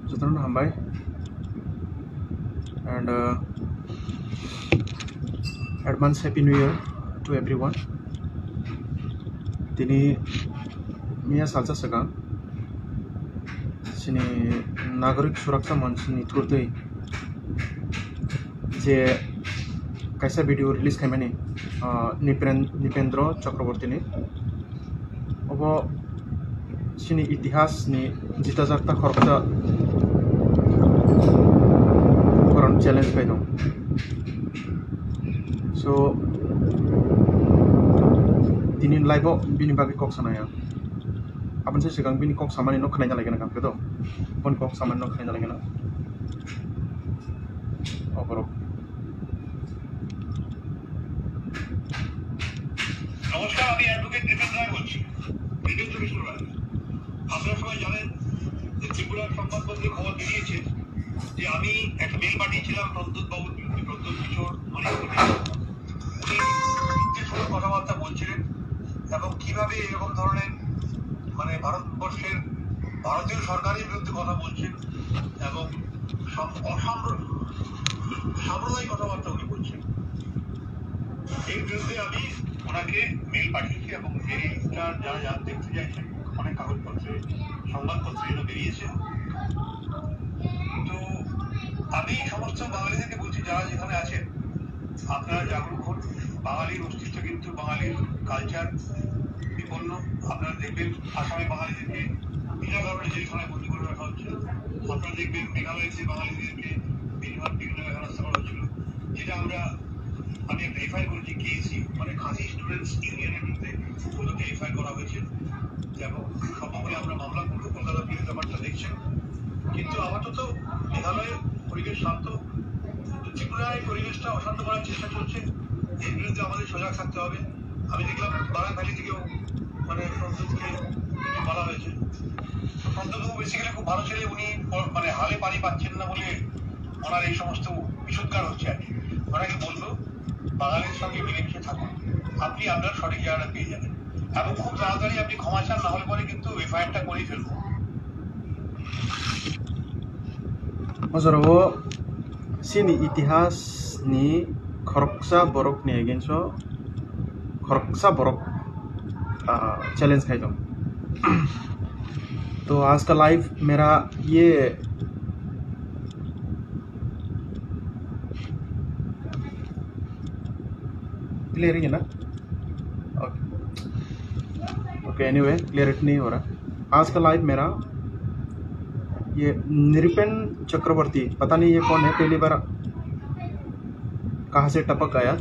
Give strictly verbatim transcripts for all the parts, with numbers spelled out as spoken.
Jotono hambai and uh, advance happy new year to everyone. Tini miya salsa swkang chini Nagorik Suraksa Manch ni through twi je kaisa video release khaimani, uh, Nipren-, Nipendra Chakraborty ni. Obo chini itihas ni jita jakta khoroksa koron challenge khai tong. So, tini live o bini bagwi kok sanaya. Aboni se swkang bini kok samani no khnaina lagina kam khe do. Boni kok samani no khnaina lagina. Oborok. নমস্কার, আমি অ্যাডভোকেট নৃপেন রায় বলছি, নৃপেন্দ্র কিশোর রায়। আপনারা সবাই জানেন যে ত্রিপুরার সংবাদপত্রে খবর বেরিয়েছে যে আমি একটা মেইল পাঠিয়েছিলাম প্রদ্যুৎ বাবুর বিরুদ্ধে, প্রদ্যুৎ কিশোর মণিপুরী। উনি মিথ্যে সুরে কথাবার্তা বলছিলেন এবং কিভাবে এরকম ধরনের, মানে, ভারতবর্ষের ভারতীয় সরকারের বিরুদ্ধে কথা বলছেন এবং সম-, অসাম্প্র-, সাম্প্রদায়িক কথাবার্তা উনি বলছেন। এর বিরুদ্ধে আমি ওনাকে মেইল পাঠিয়েছি এবং মেইলটা যারা যা-, দেখতে চাইছেন, অনেক কাগজপত্রে, সংবাদপত্রে এটা বেরিয়েছে। তো আমি সমস্ত বাঙালিদেরকে বলছি, যারা যেখানে আছেন, আপনারা জাগরুক হন। বাঙালির অস্তিত্ব কিন্তু, বাঙালির কালচার বিপন্ন। আপনারা দেখবেন আসামে বাঙালিদেরকে বিনা কারণে জেলখানায় বন্দি করে রাখা হচ্ছে। আপনারা দেখবেন মেঘালয়তে বাঙালিদেরকে বিভিন্ন, বিভিন্নভাবে হেনস্থা করা হচ্ছিল, যেটা আমরা, আমি একটা এফআইআর করেছি কেএসইউ, মানে খাসি স্টুডেন্টস ইউনিয়নের বিরুদ্ধে, ওদেরকে এফআইআর করা হয়েছে এবং সম্ভব হলে আমরা মামলা করবো। কলকাতা পুলিশ ব্যাপারটা দেখছেন, কিন্তু আপাতত মেঘালয়ের পরিবেশ শান্ত। ত্রিপুরায় পরিবেশটা অশান্ত করার চেষ্টা চলছে, এর বিরুদ্ধে আমাদের সজাগ থাকতে হবে। আমি দেখলাম বারাক ভ্যালি থেকেও, মানে, প্রদ্যুৎকে কিছু বলা হয়েছে। তো প্রদ্যুৎবাবু বেসিক্যালি খুব ভালো ছেলে, উনি প-, মানে, হালে পানি পাচ্ছেন না বলে ওনার এই সমস্ত বিষোদ্গার হচ্ছে আর কি। ওনাকে বলবো, বাঙালির সঙ্গে মিলেমিশে থাকুন, আপনি আপনার সঠিক জায়গাটা পেয়ে যাবেন। এবং খুব তাড়াতাড়ি আপনি ক্ষমা চান, না হলে পরে কিন্তু এফআইআরটা করেই ফেলবো। Ojoro o chini itihas ni khoroksa borok ni against o khoroksa borok, ah, challenge khai tong. तो आज का लाइव मेरा ये क्लियर है ना? ओके। ओके, एनीवे, क्लियर नहीं हो रहा। आज का लाइव मेरा ये नृपेन चक्रवर्ती, पता नहीं ये कौन है, पहली बार कहाँ से टपक आया।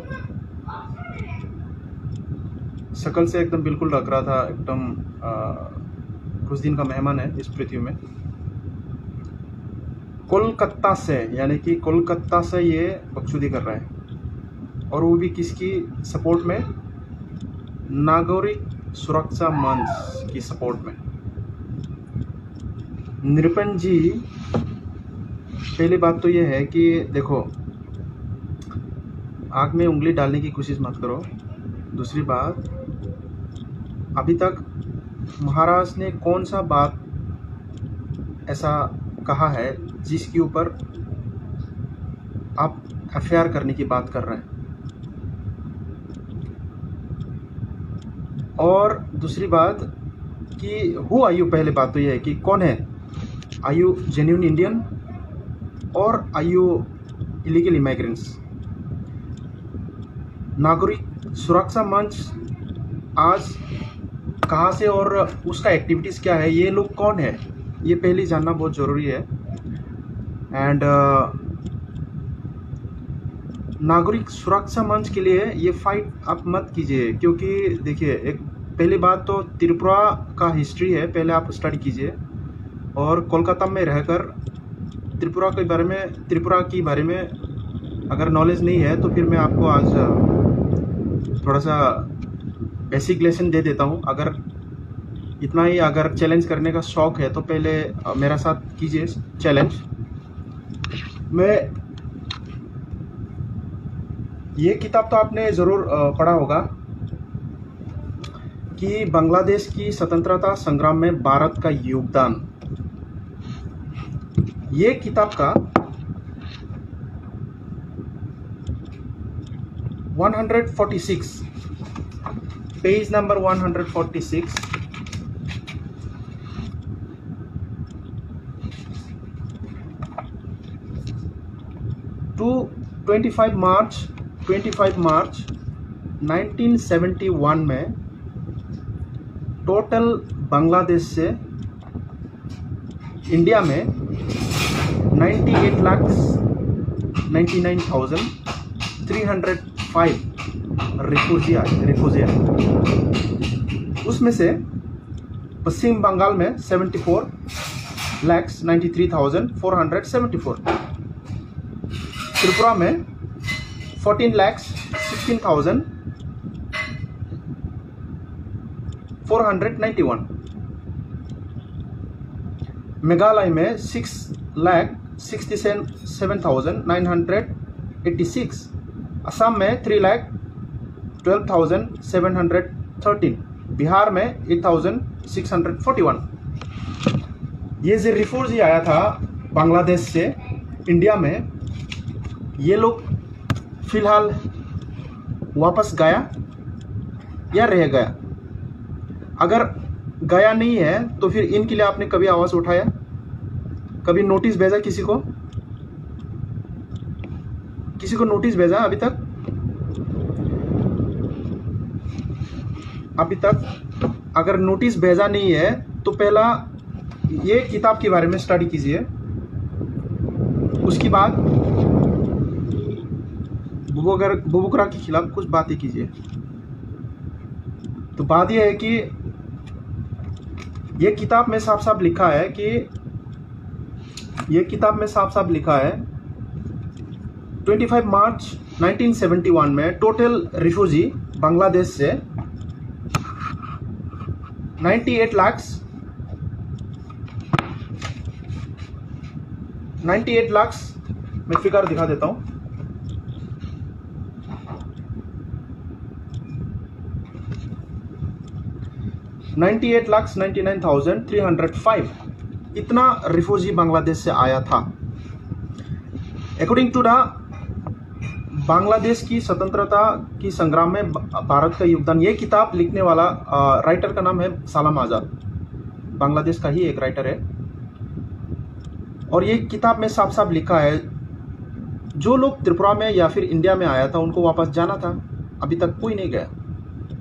शकल से एकदम बिल्कुल लग रहा था, एकदम, आ, कुछ दिन का मेहमान है इस पृथ्वी में। कोलकाता से, यानी कि कोलकाता से ये बकचोदी कर रहा है, और वो भी किसकी सपोर्ट में? नागरिक सुरक्षा मंच की सपोर्ट में। नृपेन जी, पहली बात तो ये है कि देखो, आग में उंगली डालने की कोशिश मत करो। दूसरी बात, अभी तक महाराज ने कौन सा बात ऐसा कहा है जिसके ऊपर आप एफआईआर करने की बात कर रहे हैं? और दूसरी बात कि हु आर यू, पहले बात तो ये है कि कौन है, आर यू जेन्युइन इंडियन और आर यू इलीगल इमिग्रेंट्स? नागरिक सुरक्षा मंच आज कहाँ से और उसका एक्टिविटीज क्या है, ये लोग कौन है, ये पहले जानना बहुत ज़रूरी है। एंड नागरिक सुरक्षा मंच के लिए ये फाइट आप मत कीजिए, क्योंकि देखिए, एक पहली बात तो त्रिपुरा का हिस्ट्री है, पहले आप स्टडी कीजिए। और कोलकाता में रहकर त्रिपुरा के बारे में, त्रिपुरा के बारे में अगर नॉलेज नहीं है तो फिर मैं आपको आज, अ, थोड़ा सा बेसिक लेसन दे देता हूँ। अगर इतना ही अगर चैलेंज करने का शौक है तो पहले, अ, मेरा साथ कीजिए चैलेंज। मैं, ये किताब तो आपने ज़रूर, अ, पढ़ा होगा। कि बांग्लादेश की स्वतंत्रता संग्राम में भारत का योगदान, ये किताब का one hundred forty six, page number one hundred forty six, to twenty five March, twenty five March nineteen seventy one में टोटल बांग्लादेश से इंडिया में ninety eight lakh ninety nine thousand three hundred five refugee आए, refugee आए। उसमें से पश्चिम बंगाल में seventy four lakh ninety three thousand four hundred seventy four, Tripura में fourteen lakh sixteen thousand four hundred ninety one, Meghalaya में सिक्स lakh sixty seven thousand nine hundred eighty six, Assam में three lakh twelve thousand seven hundred thirteen, Bihar में eight thousand six hundred forty one. ये जो रिफ्यूजी आया था बांग्लादेश से India में, ये लोग फिलहाल वापस गया या रह गया? अगर गया नहीं है तो फिर इनके लिए आपने कभी आवाज़ उठाया, कभी नोटिस भेजा किसी को? किसी को नोटिस भेजा अभी तक? अभी तक अगर नोटिस भेजा नहीं है तो पहला ये किताब के बारे में स्टडी कीजिए, उसके बाद बुबकर, बुबकरा के खिलाफ कुछ बातें कीजिए। तो बात यह है कि ये किताब में साफ साफ लिखा है कि ये किताब में साफ साफ लिखा है, twenty five March nineteen seventy one में टोटल रिफ्यूजी बांग्लादेश से ninety eight lakh, ninety eight lakh, मैं फिगर दिखा देता हूँ, ninety eight lakh ninety nine thousand three hundred five, इतना रिफ्यूजी बांग्लादेश से आया था। अकॉर्डिंग टू द बांग्लादेश की स्वतंत्रता की संग्राम में ब-, भारत का योगदान, ये किताब लिखने वाला, अ, राइटर का नाम है सलाम आज़ाद, बांग्लादेश का ही एक राइटर है। और ये किताब में साफ साफ लिखा है, जो लोग त्रिपुरा में या फिर इंडिया में आया था, उनको वापस जाना था, अभी तक कोई नहीं गया।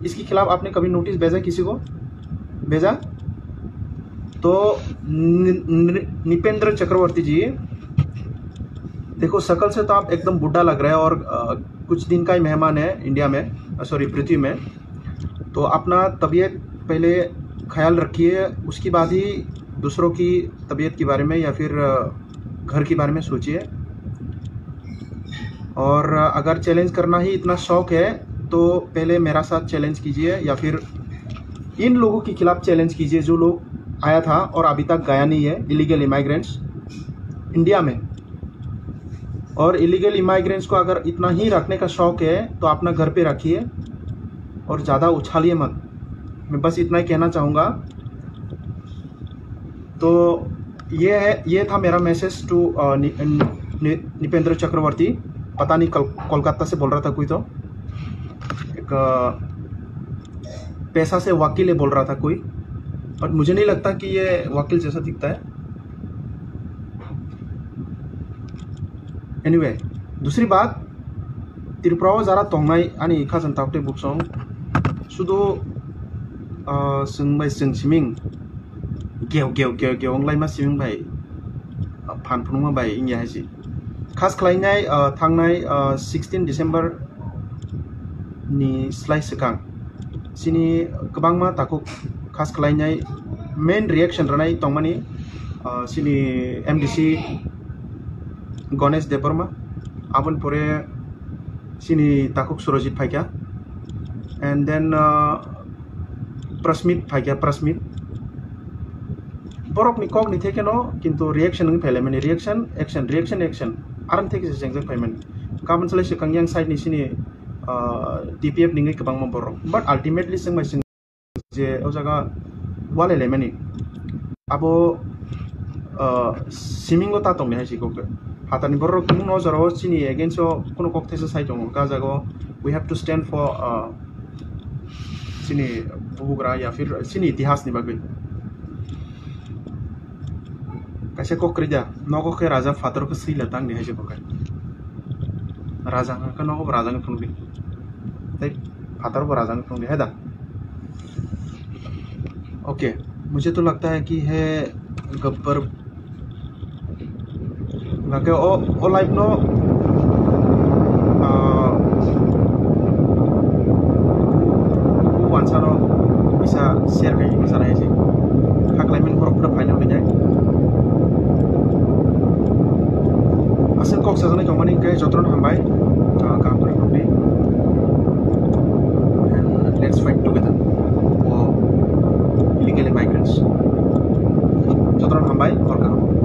इसके खिलाफ आपने कभी नोटिस भेजा किसी को? भेजा? तो नि-, नि-, निपेंद्र चक्रवर्ती जी, देखो, शक्ल से तो आप एकदम बूढ़ा लग रहे हैं और, अ, कुछ दिन का ही मेहमान है इंडिया में, अ, सॉरी, पृथ्वी में। तो अपना तबीयत पहले ख्याल रखिए, उसके बाद ही दूसरों की तबीयत के बारे में या फिर, अ, घर के बारे में सोचिए। और अगर चैलेंज करना ही इतना शौक है, तो पहले मेरा साथ चैलेंज कीजिए या फिर इन लोगों के खिलाफ चैलेंज कीजिए, जो लोग आया था और अभी तक गया नहीं है, इलीगल इमाइग्रेंट्स इंडिया में। और इलीगल इमाइग्रेंट्स को अगर इतना ही रखने का शौक है, तो अपना घर पे रखिए और ज़्यादा उछालिए मत। मैं बस इतना ही कहना चाहूँगा। तो ये है, ये था मेरा मैसेज टू, अ, नि-, नि-, निपेंद्र चक्रवर्ती। पता नहीं कल-, कोलकाता से बोल रहा था कोई तो। एक, अ, पैसा से वकील है बोल रहा था कोई, but मुझे नहीं लगता कि ये वकील जैसा दिखता है। एनीवे, दूसरी बात, Tripura o jara tongnai ani khajang taktwi buksong sudu, ah, chwng bai chwng siming geu geu geu geu wnglaima siming bai, ah, phan phunukma bai wngya hai se. Khas khlainai, ah, thangnai, ah, sixteen December ni slai swkang chini kwbangma takhuk khas khlainai main reaction rwnai tongmani, ah, chini M D C Ganesh Debbarma, aboni pore chini takhuk Surojit phaikha, and then, ah, Prasmit phaikha, Prasmit. Borokni kokni thekeno kintu reaction wngwi phailai mani, reaction, action, reaction, action. Arang theke se chengjak phaimani. Kabun salai swkang yang side ni chini, ah, T P F ni wngwi kwbangma borok. But ultimately chwng bai chwng je o jaga wale lemani. Abo, ah, simingo ta tongni hai si kok. Phatarni borok mungno jorao chini against o kuno kok thaisa sai tongo. Ka jago we have to stand for, ah, chini bubugra ya phir chini itihas ni bagwi. Kaisa kok kwrwi da, nogo khe raja phatar khe swi la tang di hai se bo khe. Raja hwnkhe nogo bo raja ni phunukdi. Tei phatar bo raja ni phunukdi hai da. Okay, mujhe to lagta hai ki hai gabbar. Hwnkhe o, o life no, ah, o wansa no bisa share khai, bisa nai se. Kha khlai mani borok phano phaino hwnwi nai. Aswk kok sajaknai tongmani hwnkhe jotono hambai, ah, kaham kwrwi tongdi. And let's fight together for illegal immigrants. Jotono hambai, hor kaham.